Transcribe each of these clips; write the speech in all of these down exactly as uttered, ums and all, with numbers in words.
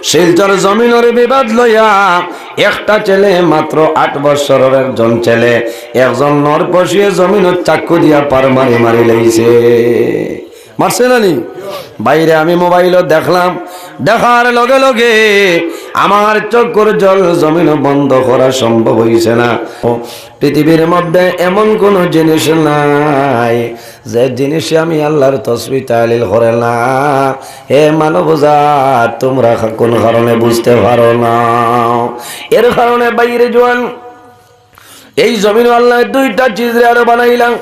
শিলচর জমিনর বিবাদ লইয়া একটা ছেলে, মাত্র আট বছরর একজন ছেলে, একজন নরপশুয়ে জমিনো চাকু দিয়া পার মারি মারি লাইছে। মারছে না নি? বাইরে আমি মোবাইলো দেখলাম, দেখার লগে লগে আমার চকুর জল জমিনো বন্ধ করা সম্ভব অইছে না। পৃথিবীর মধ্যে এমন কোনো জিনিস নাই যে জিনিসে আমি আল্লাহর তসবিহ তাহলিল করে না। হে মানব জাত, তোমরা কোন কারণে বুঝতে পারো না? এর কারণে বাইরে জোয়ান, এই জমিনো আল্লায় দুইটা চিজরে আরো বানাইলাম।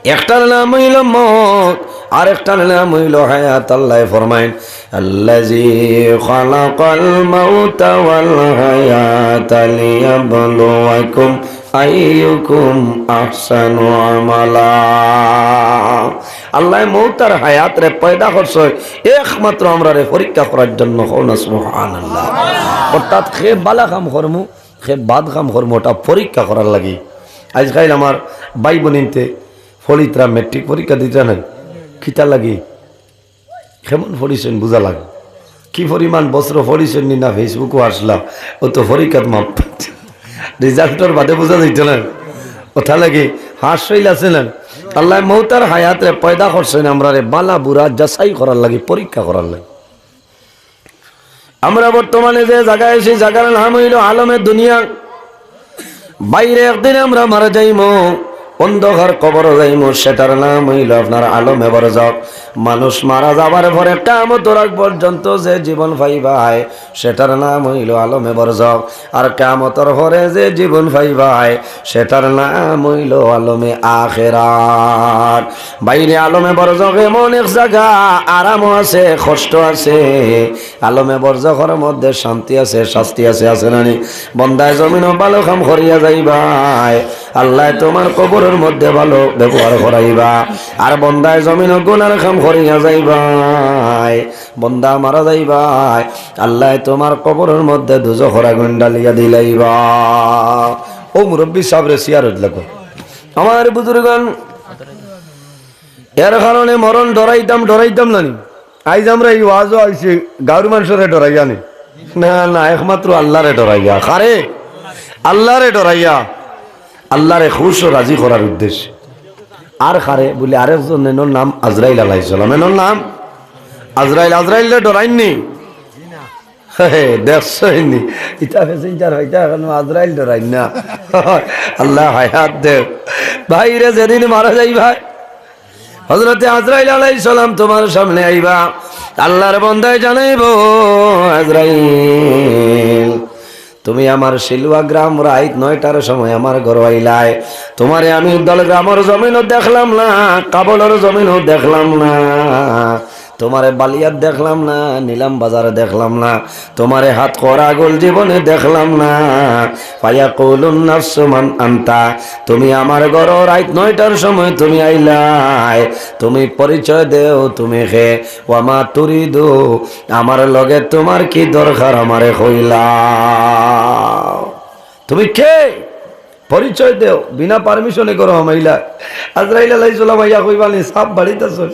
একটার নাম অইলো মউত, আর একটার নাম অইলো হায়াত। আল্লায় ফরমাইন, "আল্লাযী খালাকাল মাউতা ওয়াল হায়াতা লিয়াবলুয়াকুম আইয়ুকুম আহসানু আমালা।" আল্লায় মউত আর হায়াতরে পয়দা করছে একমাত্র আমরারে পরীক্ষা করার জন্য। কও না সুবহানাল্লাহ। অর্থাৎ কে বালা কাম করমু, কে বাদ কাম করমু, ওটা পরীক্ষা করার লাগি। আইজকাইল আমার ভাই বইনতে ফড়িতরা মেট্রিক পরীক্ষা দিতরা নাই, কিতা লাগি? কেমন পড়ছইন বুঝা লাগে। কি পরিমাণ বছর পড়ছইন নি না, Facebook-ও আসলা, ও তো পরীক্ষাত মাপ পাইছে। রেজাল্টর বাদে বুঝা যাইতো না। ওটা লাগে হাস্যইল আছে না। আল্লায় মউত আর হায়াতরে পয়দা করছইন আমরারে বালা বুরা যাচাই করার লাগি, পরীক্ষা করার লাগি। আমরা বর্তমানে যে জাগায় আছি, জাগার নাম অইলো আলমে দুনিয়া। বাইরে একদিন আমরা মারা যাইমু, অন্ধকার কবরো যাইমু, সেটার নাম অইলো আপনার আলমে বরজখ। মানুষ মারা যাবার পরে কিয়ামতর আগ পর্যন্ত যে জীবন পাইবায়, সেটার নাম অইলো আলমে বরজখ। আর কিয়ামতর পরে যে জীবন পাইবায়, সেটার নাম অইলো আলমে আখেরাত। বাইরে আলমে বরজখ এমন এক জাগা, আরামও আছে, কষ্ট আছে। আলমে বরজখর মধ্যে শান্তি আছে, শাস্তি আছে, আছে না নি? বন্দায় জমিনো ভালো কাম করিয়া যাইবায়, আল্লায় তোমার কবরর মধ্যে ভালো ব্যবহার করাইবা। আর বন্দায় জমিনো গুনার কাম করিয়া যাইবায়, বন্দা মারা যাইবায়, আল্লায় তোমার কবরর মধ্যে দুজখর আগুন ডালিয়া দিলাইবা। ও মুরব্বী সাবরে, সিয়ারত লাগো। আমার বুজুর্গান, এর কারণে মরণ ডরাইতাম, ডরাইতাম না নি? আইজ আমরা এই ওয়াজো আইছি, গাঁওর মানষরে ডরাইয়া নি? না, না, একমাত্র আল্লাহরে ডরাইয়া। কারে? আল্লাহরে ডরাইয়া। আল্লাহরে খুশ ও রাজি করার উদ্দেশ্যে। আর কারে? বলে আরেকজন, এনর নাম আজরাইল আলাইহিস সালাম। এনর নাম আজরাইল। আজরাইলরে ডরাইন নি? হে, দেখছইন নি? ইতা passenger অইতা, এখন আজরাইল ডরাইন না। আল্লাহ হায়াত দেও। ভাইরে, যেদিন মারা যাইবায়, হযরতে আজরাইল আলাইহিস সালাম তোমার সামনে আইবা, আল্লাহর বন্দায় জানাইবো, "আজরাইল, তুমি আমার শিলুয়া গ্রাম রাইত নয়টার সময় আমার ঘরো আইলায়, তোমারে আমি উদ্দাল গ্রামর জমিনো দেখলাম না, কাবলর জমিনো দেখলাম না, তোমারে বালিয়াত দেখলাম না, নিলাম বাজারে দেখলাম না, তোমারে হাত করা আগুল জীবনে দেখলাম না।" ফায়াকুলুন নাসু মান আনতা, তুমি আমার ঘরো রাইত নয়টার সময় তুমি আইলায়, তুমি পরিচয় দেও, তুমি কে? ওয়ামা তুরিদু, আমার লগে তোমার কি দরকার, আমারে কইলাও। তুমি কে? পরিচয় দেও। বিনা permission-এ ঘরো হামাইলা। আজরাইল আলাইহিস সালাম আইয়া কইবা নি, "সাব বাড়িত আছইন?"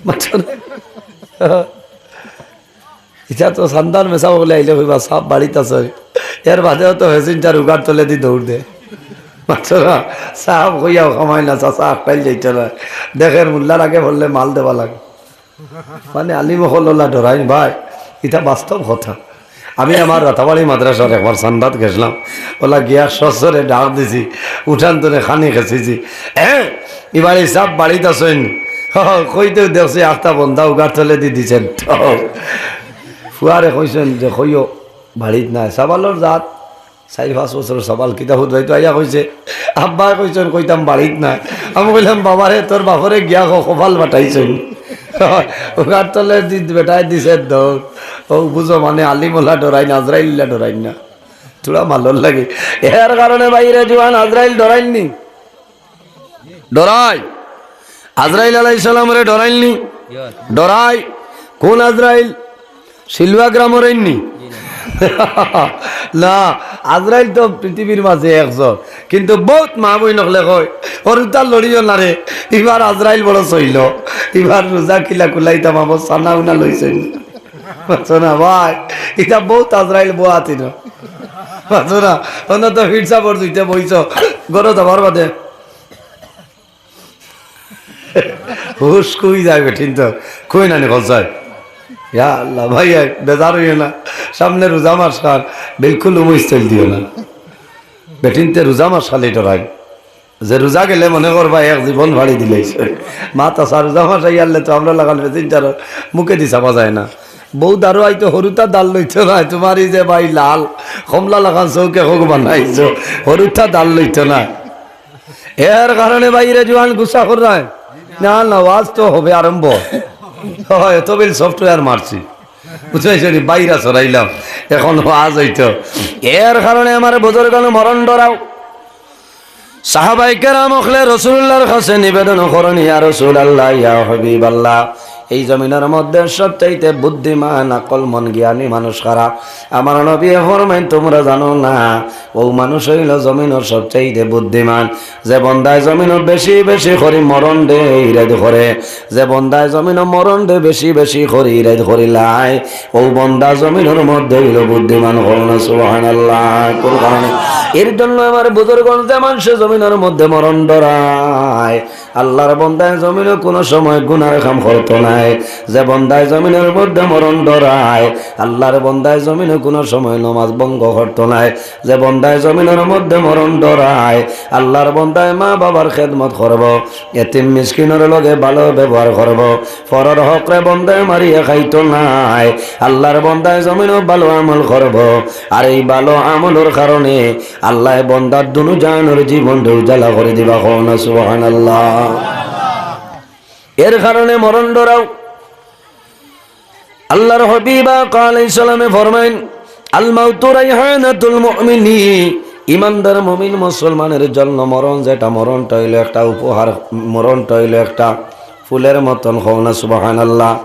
মাতছো না? ইতা তো সান্দার মেসাব অকলে আইলে কইবা, "সাব বাড়িত আছইন।" এর বাদেও তো passenger উগার তলেদি দৌড় দে। মাতছো না? সাব কইয়াও কামাই না, চাচা আখটাইল যাইতো না। দেখের মোল্লার আগে পড়লে মাল দেওয়া লাগে। মানে আলিম অকল অলা ডরাইন ভাই, ইটা বাস্তব কথা। আমি আমার রাতাবাড়ি মাদ্রাসার একবার চান্দাত গেছলাম, অলা গিয়া সশরীরে ডাক দিছি, উঠান তনে খানি খেছিছি, "এ, ইবারে সাব বাড়িত আছইন?" কইতেউ দেখছি আখতা বন্দা উগার তলেদি দিছেন। ফুয়ারে কইছইন যে, "কইও বাড়িত নাই।" সাবালর জাত, চাইর পাঁচ বছরর সাবাল, কিতা হুদরাইতো আইয়া কইছে, "আব্বায় কইছইন কইতাম বাড়িত নাই।" আমি কইলাম, "বাবারে, তোর বাপরে গিয়া ক, কপাল ফাটাইছইন।" উগার তলেদি বেটায় দিছে দৌড়। অউ বুঝো, মানে আলিম অলা ডরাইন, আজরাইল অলা ডরাইন না। থুড়া মালর লাগে। এর কারণে ভাইরে জুয়ান, আজরাইল ডরাইন নি? ডরাই। আজরাইল আলাইহিস সালামরে ডরাইল নি? ডরাই। কোন আজরাইল? শিলুয়া গ্রামর আইন নি? না, আজরাইল তো পৃথিবীর মাঝে একজন, কিন্তু বউত মা বইন অকলে কয়, "অরুতা লড়িও না রে, ইবার আজরাইল বড় সইল, ইবার রোজা কিলা কুলাইতাম, আমার সানা উনা লইছইন।" বুঝছো না ভাই? ইটা বউত আজরাইল বওয়া তিন। বুঝছো না? অন্য তো ফিরসা পর দুইটা বইছো, গরো যাবার বাদে। হুশ কই যায় বেটিন তো, কই না নি খোঁজায়। ইয়া আল্লাহ, ভাই, ভাই, বেজার হইও না। সামনে রোজা মাস খান, বিলকুল উমু স্টাইল দিও না। বেটিনতে রোজা মাস খালি ডরায়। যে রোজা গেলে মনে করবা এক জীবন ফাড়ি দিলাইছে। মা তাছা রোজা মাস আইয়ারলে তো আমরা লাখান বেটিনতার মুখেদি চাবা যায় না। বউ দারু আইতো হরুতা দাল লইতো না, তোমার এই যে ভাই লাল, কমলা লাখান চউখে হোক বানাইছো, হরুতা দাল লইতো না। এর কারণে বাইরে জোয়ান গুসা কররায়। না, না, ওয়াজ তো হবে আরম্ভ। হয়, তবে সফটওয়্যার মারছি। বুঝছো নি? বাইরা চড়াইলাম। এখন ওয়াজ হইতো। এর কারণে আমার বুজুর্গণ মরণ ডরাও। সাহাবায়ে কেরাম অকলে রাসূলুল্লাহর কাছে নিবেদন করইন, "ইয়া রাসূলুল্লাহ, ইয়া হাবিবাল্লাহ, এই জমিনর মধ্যে সবচাইতে বুদ্ধিমান, আকলমন, জ্ঞানী মানুষ কারা?" আমার নবীয়ে ফরমাইন, "তুমরা জানো না, অউ মানুষ অইলো জমিনর সবচাইতে বুদ্ধিমান, যে বন্দায় জমিনো বেশি বেশি করি মরণরে ইরাদ করে, যে বন্দায় জমিনো মরণরে বেশি বেশি করি ইরাদ করিলায়, অউ বন্দা জমিনর মধ্যে অইলো বুদ্ধিমান।" কও না সুবহানাল্লাহ। কোন কারণে? এর জন্য আমার বুজুর্গণ, যে মানষে জমিনর মধ্যে মরণ ডরায়, আল্লাহর বন্দায় জমিনো কুনু সময় গুনার কাম করতো নায়। যে বন্দায় জমিনর মধ্যে মরণ ডরায়, আল্লাহর বন্দায় জমিনো কুনু সময় নমাজ ভঙ্গ করতো নায়। যে বন্দায় জমিনর মধ্যে মরণ ডরায়, আল্লাহর বন্দায় মা বাবার খেদমত করবো, এতিম মিসকিনর লগে ভালো ব্যবহার করবো, পরর হকরে বন্দায় মারিয়া খাইতো নায়, আল্লাহর বন্দায় জমিনো ভালো আমল করবো। আর এই ভালো আমলর কারণে আল্লায় বন্দার দুনো জাহানর জীবনরে উজালা করি দিবা। কও না সুবহানাল্লাহ। এর কারণে মরণ ডরাও। আল্লাহর হাবিব আকা আলাইহিস সালামে ফরমাইন, "আল মাউতু রাইহানাতুল মুমিনি।" ইমানদার মুমিন মুসলমানের জন্য মরণ যেটা, মরণটা অইলো একটা উপহার, মরণটা অইলো একটা ফুলের মতন। কও না সুবহানাল্লাহ।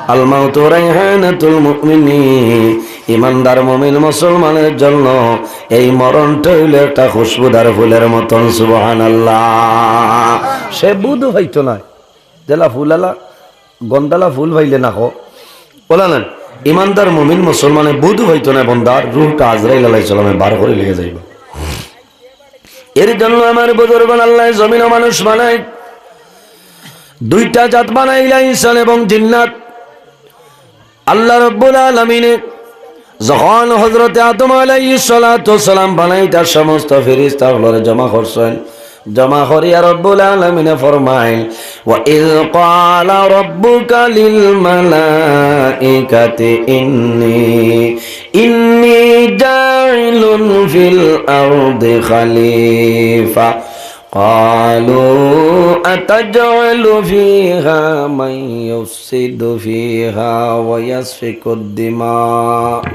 "আল মাউতু রাইহানাতুল মুমিনি।" ইমানদার মুমিন মুসলমানের জন্য এই মরণটা অইলো একটা খুশবুদার ফুলের মতন। সুবহানাল্লাহ। সে বুধ হইতো না, যেলা ফুলালা গন্ধালা ফুল পাইলে না খো, ওলা না। ইমানদার মুমিন মুসলমানে বুধ হইতো না, বন্দার রুহটা আজরাইল আলাইহিস সালামে বার করি লইয়া যাইবা। এর জন্য আমার বুজুর্গণ, আল্লায় জমিনো মানুষ বানায়, দুইটা জাত বানাইলা, ইনসান এবং জিন্নাত। আল্লাহ রব্বুল আলামিনে যখন হযরতে আদম আলাইহিস সালাতু ওয়াস সালাম বানাইতা সমস্ত ফিরিস্তা অকলরে জমা করছইন, জমা করিয়া রব্বুল আলামিনে ফরমাইন, "ওয়া ইয ক্বালা রাব্বুকা লিল মালাইকাতি ইন্নী, ইন্নী জাইলুন ফিল আরদি খালিফা।" قالوا أتجعل فيها من يفسد فيها ويسفك الدماء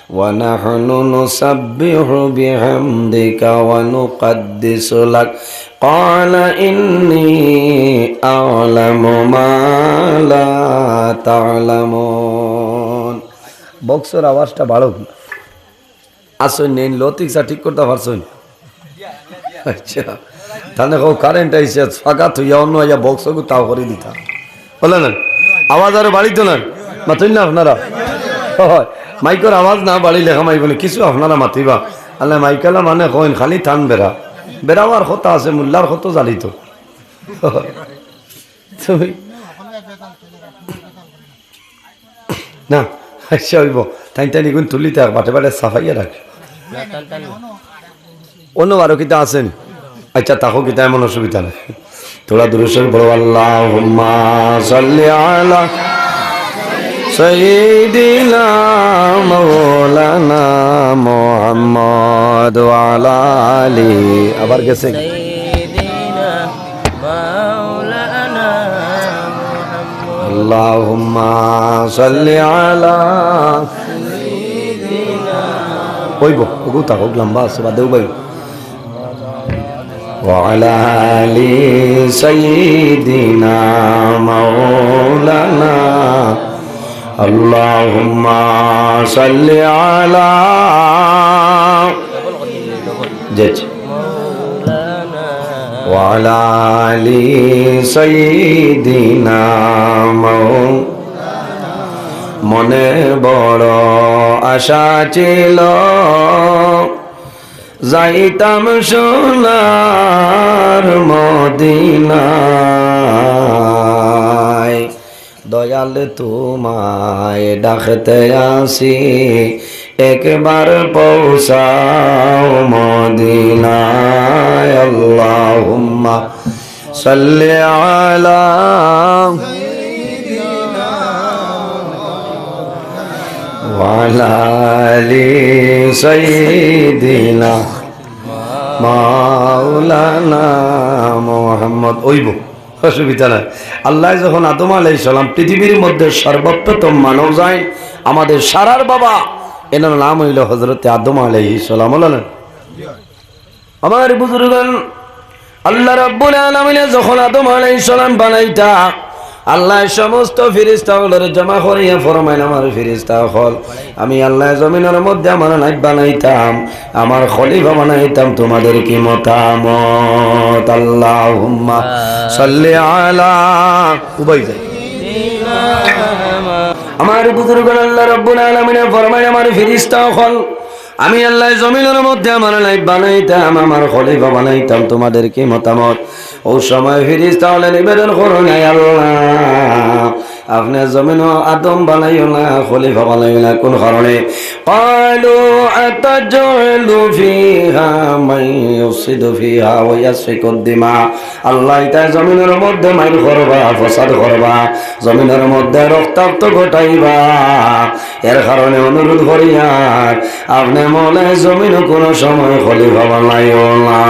ونحن نسبح بحمدك ونقدس لك قال إني أعلم ما لا تعلمون। বক্সর আওয়াজটা বাড়াও। আছইন নি, লতিক চা ঠিক করতা পারছইন? আচ্ছা, তানে কও কারেন্ট আইছে, ফাঁকা থইয়া অন্য আইয়া বক্সগু তাও করি দিতা। বুলে না, আওয়াজ আরো বাড়িতো না, মাতইন না আপনারা। হয়, মাইকর আওয়াজ না বাড়িলে কামাইবো না, কিছু আপনারা মাতিবা। আল্লাহ মাইকালা মানে কইন, খালি থান বেড়া। বেড়াওয়ার কথা আছে, মোল্লার কত জালিতো। তুমি না, আচ্ছা অইবো। তাইন তাইন ইগুন তুলি থাক, বাটে বাটে সাফাইয়া রাখ। অন্য বারো কিতা আছেন? আচ্ছা, তাকো কিতা এমন অসুবিধা নাই। থুড়া দুরুদ শরিফ পড়ো, আল্লাহুম্মা সাল্লি আলা সাইয়্যিদিনা মাওলানা মুহাম্মদ ওয়া আলা আলি। আবার গেছে। سيدنا مولانا محمد। اللهم صل على سيدنا। কইবো, ওগু থাক, লম্বা আছে, বাদেও ভাই। وعلى آل سيدنا مولانا। اللهم صل على জি, জি। وعلى آل سيدنا مولانا মনে বড় আশা ছিল, যাইতাম সোনার মদিনায়। দয়াল, তোমায় ডাকতে আসি, একবার পৌঁছাও মদিনায়। আল্লাহুম্মা সাল্লি আলা ওয়া আলা আলি সাইয়্যিদিনা মাওলানা মুহাম্মদ। অইবো, অসুবিধা নাই। আল্লায় যখন আদম আলাইহিস সালাম, পৃথিবীর মধ্যে সর্বপ্রথম মানব জাইন, আমাদের সারার বাবা, এনার নাম অইলো হযরতে আদম আলাইহিস সালাম। অইলো না? আমার বুজুর্গান, আল্লাহ রাব্বুল আলামিনে যখন আদম আলাইহিস সালাম বানাইতা, আল্লায় সমস্ত ফিরিস্তা অকলরে জমা করিয়া ফরমাইন, আমার ফিরিস্তা অকল, আমি আল্লায় জমিনর মধ্যে আমার নাইব বানাইতাম, আমার খলিফা বানাইতাম, তোমাদের কি মতামত? আল্লাহুম্মা সাল্লি আলা, উবাই যায়। আমার বুজুর্গান, আল্লাহ রাব্বুল আলামিনে ফরমাইন, আমার ফিরিস্তা অকল, আমি আল্লায় জমিনর মধ্যে আমার নাইব বানাইতাম, আমার খলিফা বানাইতাম, তোমাদের কি মতামত? অউ সময় ফিরিস্তা অকলে নিবেদন করইন, আয় আল্লাহ, আপনে জমিনো আদম বানাইও না, খলিফা বানাইও না। কুন কারণে? قالوا أتجعل فيها من يفسد فيها ويسفك الدماء। আল্লাহ, ইতায় জমিনর মধ্যে মাইর করবা, ফসাদ করবা, জমিনর মধ্যে রক্তাক্ত ঘটাইবা। এর কারণে অনুরোধ করিয়ার, আপনে মওলায় জমিনো কুনু সময় খলিফা বানাইও না।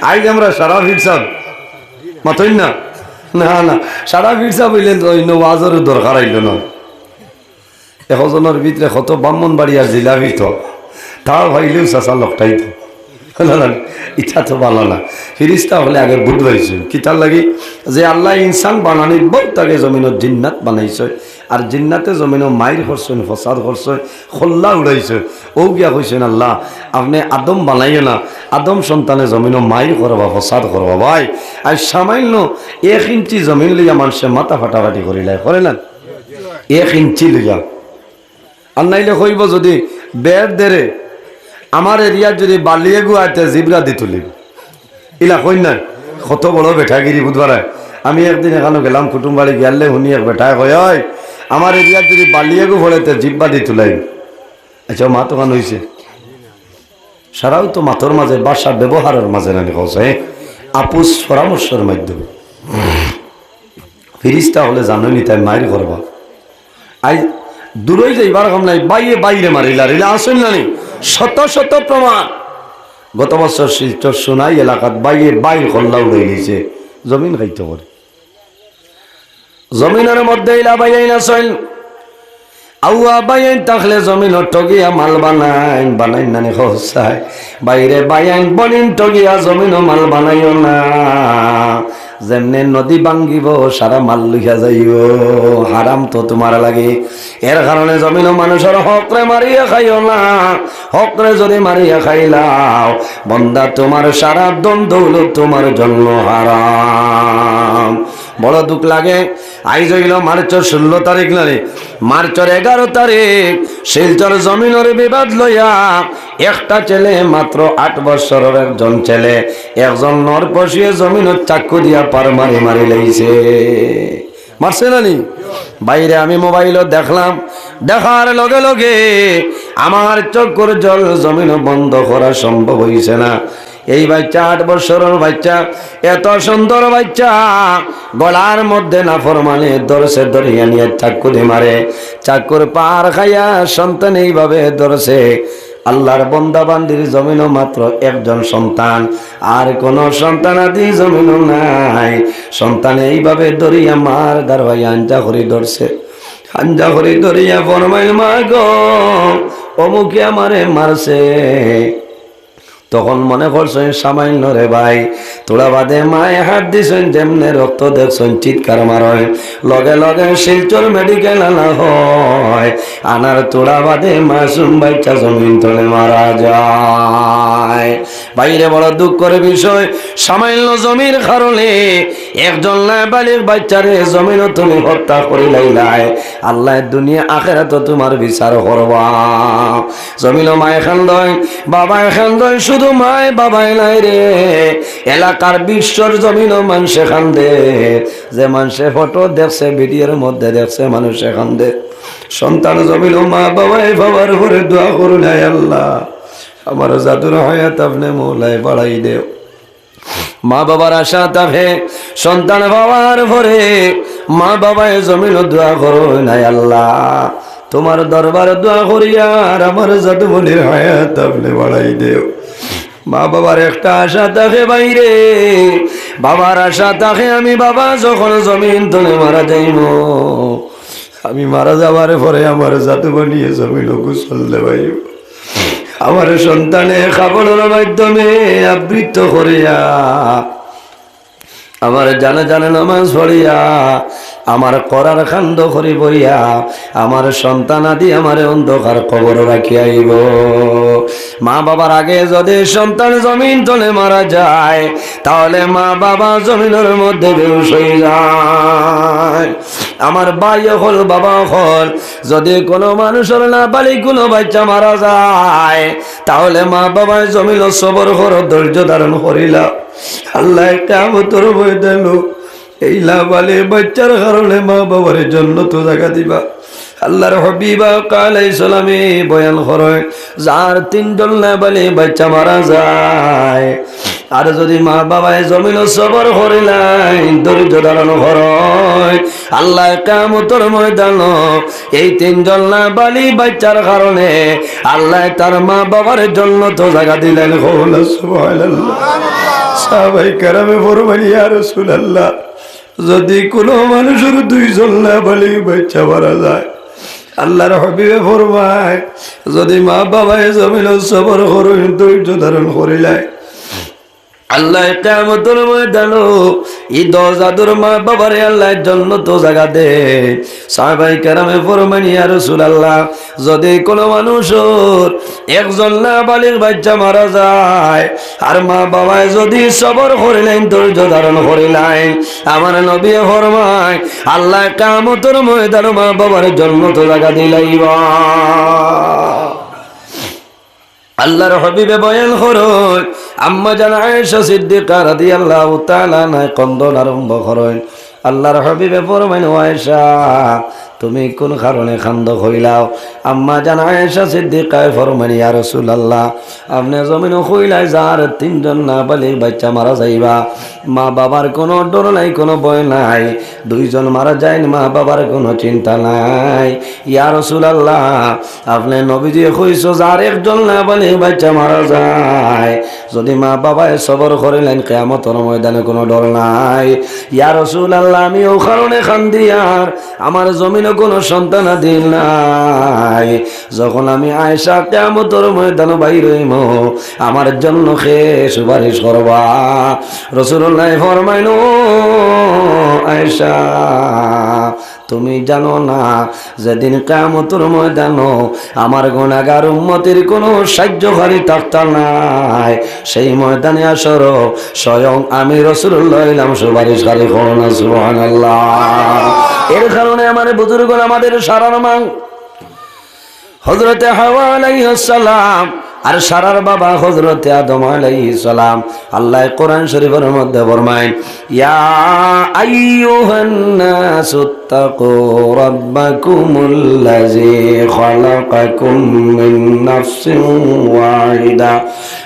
আইজ আমরা সারা ফিরসাব মাতইন না? না, না, সারা ফিরসাব অইলে তো অইন্য ওয়াজরও দরকার অইলো না। একজনর ভিতরে কত ব্রাহ্মণবাড়িয়ার জিলাপি তো, তাও পাইলেউ চাচা লকটাই তো। না, না, ইটা তো ভালা না। ফিরিস্তা অকলে আগে বুঝ পাইছইন। কিতার লাগি? যে আল্লায় ইনসান বানানির বউত আগে জমিনো জিন্নাত বানাইছইন। আর জিন্নাতে জমিনো মাইর করছইন, ফসাদ করছইন, খল্লা উড়াইছইন। অউ গিয়া কইছইন, আল্লাহ, আপনে আদম বানাইও না, আদম সন্তানে জমিনো মাইর করবা, ফসাদ করবা। ভাই, আইজ সামান্য এক ইঞ্চি জমিন লইয়া মানষে মাথা ফাটাফাটি করিলায়, করে না? এক ইঞ্চি লইয়া। আর নাইলে কইবো যুদি বেড় দেরে, আমার এরিয়াত যুদি বালি এগু আয় তে জিবরা দি তুলিম। ইলা কইন না, কত বড় বেটাগিরি বুঝবারায়। আমি একদিন এখানো গেলাম কুটুম বাড়ি, গিয়ালে হুনি এক বেটায় কয়, "ওই, আমার এরিয়াত যুদি বালি এগু পড়ে তে জিব্বা দি তুলাইম।" আচ্ছা, মাত অখান অইছে। সারাউ তো মাতর মাঝে, ভাষা ব্যবহারর মাঝে নানি কওছে, হ্যাঁ? আপস পরামর্শর মাধ্যমে। ফিরিস্তা অকলে জানইন নি তাইন মাইর করবা। আইজ দূরই যাইবার কাম নাই, ভাইয়ে ভাইরে মারিলার, ইলা আছইন না নি? শত শত প্রমাণ। গত বছর শিলচর সোনাই এলাকাত ভাইয়ে ভাইর খল্লা উড়াইলিছে, জমিন খাইতো করে। জমিনর মধ্যে ইলা ভাইয়াইন আছইন, আউয়া ভাইয়াইন থাকলে জমিনো ঠগিয়া মাল বানাইন, বানাইন নানি কওছাই? ভাইরে ভাইয়াইন বইন ঠগিয়া জমিনো মাল বানাইও না। যেমনে নদী ভাঙ্গিবো, সারা মাল লইয়া যাইও। হারাম তো তুমার লাগি। এর কারণে জমিনো মানষর হকরে মারিয়া খাইও না। হকরে যুদি মারিয়া খাইলাও, বন্দা, তুমার সারা ধন দৌলত তুমার জন্য হারাম। বড় দুখ লাগে। আইজ অইলো মার্চর ষোলো তারিখ নানি, মার্চর এগারো তারিখ শিলচর জমিনর বিবাদ লইয়া একটা ছেলে, মাত্র আট বছরর একজন ছেলে, একজন নরপশুয়ে জমিনো চাকু দিয়া পার মারি মারিলাইছে। মারছে না নি? ভাইরে, আমি মোবাইলো দেখলাম, দেখার লগে লগে আমার চকুর জল জমিনো বন্ধ করা সম্ভব অইছে না। এই বাইচ্চা, আট বছরর বাইচ্চা, এত সুন্দর বাইচ্চা, গলার মধ্যে নাফরমানে ধরছে, ধরিয়া নিয়া চাকু দি মারে, চাকুর পার খাইয়া সন্তান এইভাবে ধরছে। আল্লার বন্দা বান্দির জমিনো মাত্র একজন সন্তান, আর কোনো সন্তান আদি জমিনো নাই। সন্তানে এইভাবে ধরিয়া মার দারবাই আঞ্জা করি ধরছে, আঞ্জা করি ধরিয়া ফরমাইল, "মা গো, অমুকে আমারে মারছে।" তখন মনে করছইন সামান্য রে ভাই, থুড়া বাদে মায়ে হাত দিছইন, যেমনে রক্ত দেখছইন চিৎকার মারইন, লগে লগে শিলচর মেডিকেল আনা হয়। আনার থুড়া বাদে মাসুম বাইচ্চা জমিন তলে মারা যায়। ভাইরে, বড় দুঃখর বিষয়, সামান্য জমির কারণে একজন নাবালিগ বাইচ্চারে জমিনো তুমি হত্যা করিলাইলায়। আল্লায় দুনিয়া আখেরাতো তুমার বিচার করবা। জমিনো মায় কান্দইন, বাবায় কান্দইন, শুধু মায় বাবায় নায় রে, এলাকার বিশ্বর জমিনো মানষে কান্দে। যে মানষে ফটো দেখছে, ভিডিওর মধ্যে দেখছে, মানুষে কান্দে। সন্তান জমিনো মা বাবায় পাওয়ার পরে দোয়া করইন, "আয় আল্লাহ, আমার জাদুর হায়াত আপনে মওলায় বাড়াই দেও।" মা বাবার আশা থাকে, সন্তান পাওয়ার পরে মা বাবায় জমিনো দোয়া করইন, "আয় আল্লাহ, তুমার দরবার দোয়া করি আর আমার জাদুমণির হায়াত আপনে বাড়াই দেও।" মা বাবার একটা আশা থাকে ভাইরে, বাবার আশা থাকে, "আমি বাবা যখন জমিন তলে মারা যাইমু, আমি মারা যাওয়ার পরে আমার জাদুমণিয়ে জমিনো গোসল দেওয়াইবো, আমার সন্তানে কাপড়র মাধ্যমে আবৃত করিয়া আমার জানে জানে নামাজ পড়িয়া, আমার করার কান্দ করি বইয়া, আমার সন্তানাদি আমারে অন্ধকার কবরো রাখিয়া আইবো।" মা বাবার আগে যদি সন্তান জমিন তলে মারা যায়, তাহলে মা বাবা জমিনর মধ্যে বেহুশ অই যায়। আমার ভাই অকল, বাবা অকল, যদি কোনো মানুষর নাবালিগ কোনো বাইচ্চা মারা যায়, তাহলে মা বাবায় জমিনো সবর করো, ধৈর্য ধারণ করিলাও। আল্লায় কিয়ামতর ময়দানো এই নাবালিগ বাইচ্চার কারণে মা বাবারে জন্নতো জাগা দিবা। আল্লাহর হাবিব আলাইহিস সালামে বয়ান করইন, যার তিনজন নাবালিগ বাইচ্চা মারা যায়, আর যদি মা বাবায় জমিনো সবর করিলাইন, ধৈর্য ধারণ করইন, আল্লায় কিয়ামতর ময়দানো এই তিনজন নাবালিগ বাইচ্চার কারণে আল্লায় তার মা বাবার জন্নতো জাগা দিলাইন। কও না সুবহানাল্লাহ। সাহাবায়ে কেরামে ফরমাইন, "ইয়া রাসূলুল্লাহ, যদি কোনো মানুষর দুইজন নাবালিগ বাইচ্চা মারা যায়," আল্লাহর হাবিবে ফরমাইন, যদি মা বাবায় জমিনো সবর করইন, ধৈর্য ধারণ করিলাইন, আল্লায় কিয়ামতর ময়দানো ই দশ জাদুর মা বাবারে আল্লায় জন্নতো জাগা দেইন। সাহাবায়ে কেরামে ফরমাইন, "ইয়া রাসূলুল্লাহ, যদি কোনো মানুষর একজন নাবালিগ বাইচ্চা মারা যায়, আর মা বাবায় যদি সবর করিলাইন, ধৈর্য ধারণ করিলাইন, আমার নবীয়ে ফরমাইন, আল্লায় কিয়ামতর ময়দানো মা বাবার জন্নতো জাগা দিলাইবা।" আল্লাহর হাবিবে বয়ান করইন, আম্মা জান আয়েশা সিদ্দিকা রাদিয়াল্লাহু তাআলা আনহা কান্দন আরম্ভ করইন। আল্লাহর হাবিবে ফরমাইন, "ও আয়েশা, তুমি কোন কারণে কান্দো কইলাও?" আম্মা জান আয়েশা সিদ্দিকায় ফরমাইন, "ইয়া রাসূলুল্লাহ, আপনে জমিনো কইলাইন যার তিনজন নাবালিগ বাইচ্চা মারা যাইবা, মা বাবার কোনো ডর নাই, কোনো ভয় নাই, দুইজন মারা যাইন, মা বাবার কোনো চিন্তা নাই। ইয়া রাসূলুল্লাহ, আপনে নবীজিয়ে কইছো, যার একজন নাবালিগ বাইচ্চা মারা যায়, যদি মা বাবায় সবর করিলাইন, কিয়ামতর ময়দানে কোনো ডর নাই। ইয়া রাসূলুল্লাহ, আমি অউ কারণে কান্দিয়ার, আমার জমিনো কোনো সন্তানাদি নাই। যখন আমি আয়েশা কিয়ামতর ময়দানো বাইর অইমু, আমার জন্য কে সুপারিশ করবা?" রাসূলুল্লায় ফরমাইন, "ও আয়েশা, তুমি জানো না, যেদিন কিয়ামতর ময়দানো আমার গুনাহগার উম্মতির কোনো সাহায্যকারী থাকতা নায়, সেই ময়দানে হাশরো স্বয়ং আমি রাসূলুল্লাহ অইলাম সুপারিশকারী।" কও না সুবহানাল্লাহ। এর কারণে আমার বুজুর্গ, আমাদের সারার মা হযরতে হাওয়া আলাইহিস সালাম আর সারার বাবা হযরতে আদম আলাইহিস সালাম, আল্লায় কোরআন শরীফর মধ্যে ফরমাইন, "ইয়া আইয়ুহান নাসু ইত্তাকু রাব্বাকুমুল্লাযী খালাকাকুম মিন নাফসিন ওয়াহিদা,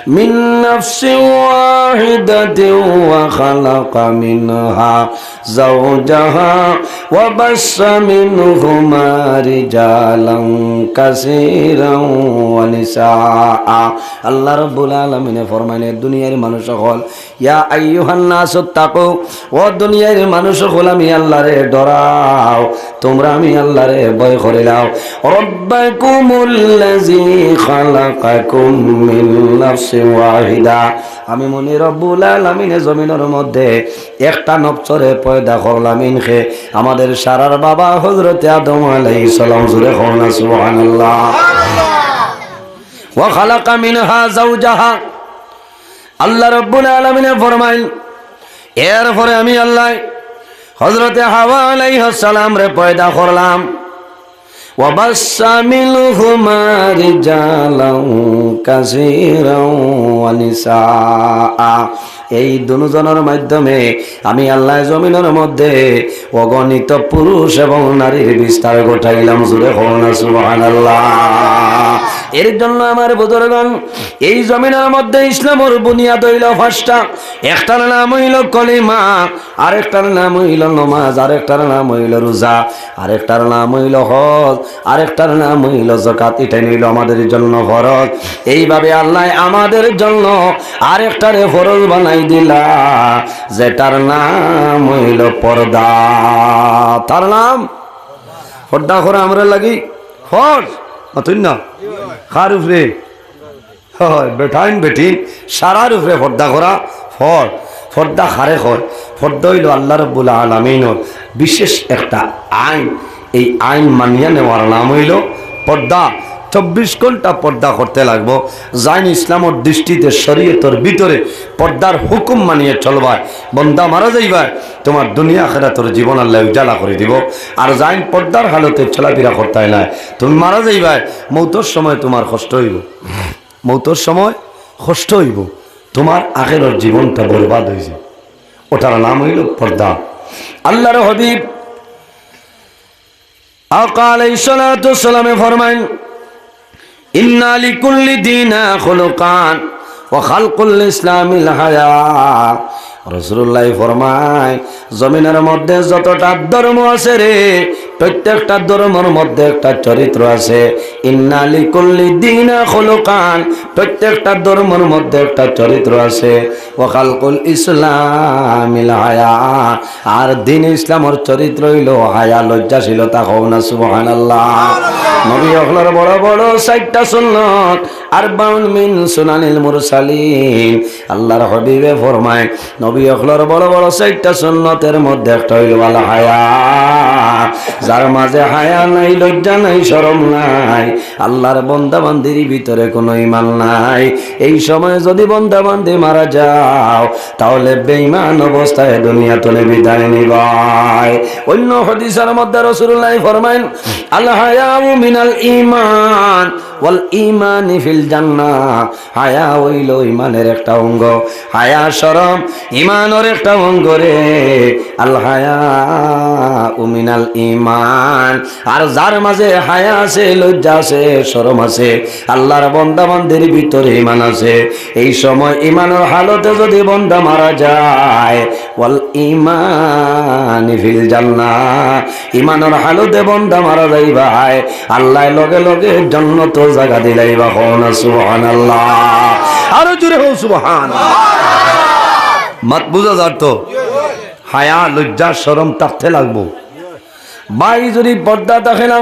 মিন নাফসিন ওয়াহিদাতিন ওয়া খালাকা মিনহা زوجها وبث منهما رجالا كثيرا ونساء।" আল্লাহ রাব্বুল আলামিনে ফরমাইন, দুনিয়ার মানুষ অকল, ইয়া আইয়ুহান নাসু ইত্তাকু, ও দুনিয়ার মানুষ অকল, আমি আল্লাহরে ডরাও। আও, তোমরা আমি আল্লাহরে ভয় করিলাও। রব্বাকুমুল্লাযী খালাকাকুম মিন নাফসিন ওয়াহিদা। আমি মনি রব্বুল আলামিনে জমিনর মধ্যে একটা নফসরে পয়দা করলাম। ইনকে আমাদের সারার বাবা হযরতে আদম আলাইহিস সালাম। জোরে কও না সুবহানাল্লাহ। ওয়া খালাকা মিনহা যাওজাহা। আল্লাহ রব্বুল আলামিনে ফরমাইন, এরপরে আমি আল্লাহ হযরতে হাওয়া আলাইহাস সালামরে পয়দা করলাম। ওয়া বাসসা মিনহুমা রিজালান কাসীরান ওয়া নিসাআ। এই দুজনর মাধ্যমে আমি আল্লাহ জমিনর মধ্যে অগণিত পুরুষ এবং নারীর বিস্তার ঘটাইলাম। জোরে কও না সুবহানাল্লাহ। এর জন্য আমার বুজুর্গণ, এই জমিনর মধ্যে ইসলামর বুনিয়াদ অইলো পাঁচটা। একটার নাম অইলো কলিমা, আরেকটার নাম অইলো নমাজ, আরেকটার নাম অইলো রোজা, আরেকটার নাম অইলো হজ, আরেকটার নাম অইলো যাকাত। ইটাই অইলো আমাদের জন্য ফরজ। এইভাবে আল্লাহ আমাদের জন্য আরেকটারে ফরজ বানাই দিলা, যেটার নাম অইলো পর্দা। তার নাম পর্দা করা আমরার লাগি ফরজ। মাতইন না? কার উপরে? হয়, বেটাইন বেটিন সারার উপরে পর্দা করা ফরজ। পর্দা কারে কয়? পর্দা অইলো আল্লাহ রব্বুল আলামিনর বিশেষ একটা আইন। এই আইন মানিয়া নেওয়ার নাম অইলো পর্দা। চব্বিশ ঘন্টা পর্দা করতে লাগবো। যাইন ইসলামর দৃষ্টিতে শরীয়তর ভিতরে পর্দার হুকুম মানিয়া চলবায়, বন্দা মারা যাইবায়, তোমার দুনিয়া আখেরাতর জীবন আল্লাহ উজালা করি দিবো। আর যাইন পর্দার হালতে চলাফিরা করতায় নায়, তুমি মারা যাইবায়, মৌতর সময় তোমার কষ্ট অইবো। মৌতর সময় কষ্ট অইবো, তোমার আখেরর জীবনটা বরবাদ অইযায়। ওটার নাম অইলো পর্দা। আল্লাহর হাবিব আকা আলাইহিস সালাতু ওয়াস সালামে ফরমাইন, "ইন্না লিকুল্লি দীনা খুলুকান ওয়া খালকুল ইসলামিল হায়া।" রাসূলুল্লাহ ফরমায়, জমিনর মধ্যে যতটা ধর্ম আছে রে, প্রত্যেকটা ধর্মর মধ্যে একটা চরিত্র আছে। ইন্না লিকুল্লি দীনা খুলুকান, প্রত্যেকটা ধর্মর মধ্যে একটা চরিত্র আছে। ওয়া খালকুল ইসলামিল হায়া, আর দ্বীন ইসলামর চরিত্র অইলো হায়া, লজ্জাশীলতা। কও না সুবহানাল্লাহ। নবী অকলর বড় বড় চাইরটা সুন্নত, আরবাউন মিন সুনানিল মুরসালিন। আল্লাহর হাবিবে ফরমায়, নবী অকলর বড় বড় চাইরটা সুন্নতর মধ্যে একটা অইলো আল হায়া। যার মাঝে হায়া নাই, লজ্জা নাই, শরম নাই, আল্লাহর বন্দা বান্দির ভিতরে কোনো ইমান নাই। এই সময় যদি বন্দা বান্দি মারা যাও, তাহলে বেঈমান অবস্থায় দুনিয়া তনে বিদায় নিবায়। অন্য হাদিসর মধ্যে রাসূলুল্লাহ ফরমাইন, "আল হায়াউ মিনাল ঈমান ওয়াল ঈমানি ফিল জান্নাহ।" হায়া অইলো ইমানের একটা অঙ্গ। হায়া শরম ইমানর একটা অঙ্গ রে। আল হায়াউ মিনাল ঈমান। আর যার মাঝে হায়া আছে, লজ্জা আছে, শরম আছে, আল্লাহর বন্দা বান্দির ভিতরে ইমান আছে, এই সময় ইমানর হালতে যদি বন্দা মারা যায়, ওয়াল ঈমানি ফিল জান্নাহ, ইমানর হালতে বন্দা মারা যাইবায়, আল্লাহ লগে লগে জন্নতো জাগা দিলাইবা। কও না সুবহানাল্লাহ। আরো জোরে কও সুবহান। মাত বুঝা যার তো? হায়া, লজ্জা, শরম থাকতে লাগবো। ভাই, যদি পর্দা থাকে না,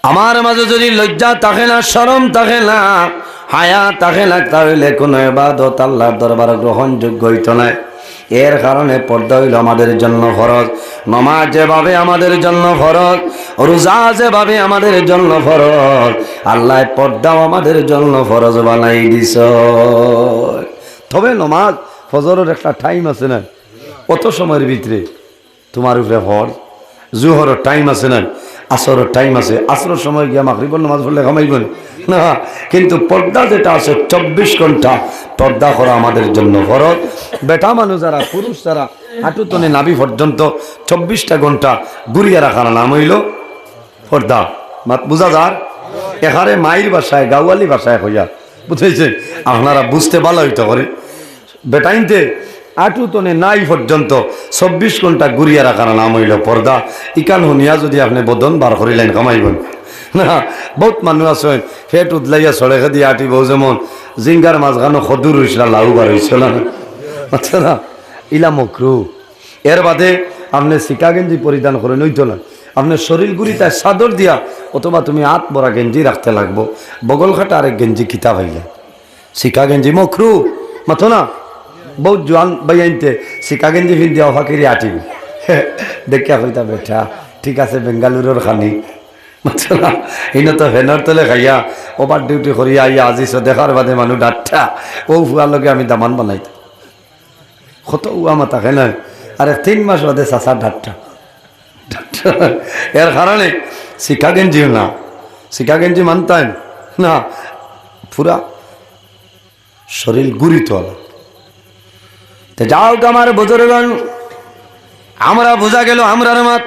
আমার মাঝে যদি লজ্জা থাকে না, শরম থাকে না, হায়া থাকে না, তাহলে কোনো ইবাদত আল্লাহর দরবারে গ্রহণযোগ্য অইতো নায়। এর কারণে পর্দা অইলো আমাদের জন্য ফরজ, নমাজ যেভাবে আমাদের জন্য ফরজ, রোজা যেভাবে আমাদের জন্য ফরজ, আল্লাহ পর্দাও আমাদের জন্য ফরজ বানাই দিছে। তবে নমাজ ফজরর একটা টাইম আছে না, অত সময়র ভিতরে তোমার উপরে ফরজ। জুহরর টাইম আছে না, আসরর টাইম আছে, আসরর সময় গিয়া মাগরিবর নামাজ পড়লে কামাইবো নি? না, কিন্তু পর্দা যেটা আছে চব্বিশ ঘন্টা পর্দা করা আমাদের জন্য ফরজ। বেটা মানুষ যারা, পুরুষ যারা, হাঁটু তনে নাভি পর্যন্ত চব্বিশটা ঘন্টা ঘুরিয়া রাখার নাম অইলো পর্দা। মাত বুঝা যার? এখানে মাইর ভাষায়, গাওয়ালি ভাষায় কইয়া, বুঝাইছে? আপনারা বুঝতে ভালা অইতো পারে। বেটাইন্তে আটু তনে নাই পর্যন্ত চব্বিশ ঘন্টা ঘুরিয়া রাখার নাম অইলো পর্দা। ইখান হুনিয়া যদি আপনে বদন বার করিলাইন, কামাইবো নি? না, বউত মানুষ আছে, পেট উদলাইয়া সড়কেদি আটিবো, যেমন জিঙ্গার মাঝখানো খদুর অইছলা, লাউ বার অইছলা না? আচ্ছা না, ইলা মকরু। এর বাদে আপনে সিকা গেঞ্জি পরিধান করইন, অইতো না। আপনে শরীল গুড়িতায় চাদর দিয়া অথবা তুমি আত ভরা গেঞ্জি রাখতে লাগবো। বগল কাটা আরেক গেঞ্জি কিতা পাইলে? সিকা গেঞ্জি মকরু, মাতো না? বউত জোয়ান ভাইয়াইন্তে সিকা গেঞ্জি পিন্দিয়া অফাকিরি আটিবি। দেখিয়া কইতা, "বেটা, ঠিক আছে, বেঙ্গালুরুর খানি।" মাতো না? ইনো তো ফ্যানর তলে খাইয়া, ওভার ডিউটি করিয়া আইয়া আজিছো, দেখার বাদে মানুষ ডাট্টা, অউ ফুয়ার লগে আমি দামান বানাইতাম। কত উয়া মাতা খেলে, আরে তিন মাস বাদে চাচা ডাট্টা। এর কারণে সিকা গেঞ্জিও না, সিকা গেঞ্জি মানতাম না, পুরা শরীল গুড়িত অলা। তে যাউক আমার বুজুর্গগণ, আমরা বুঝা গেল আমরার মাত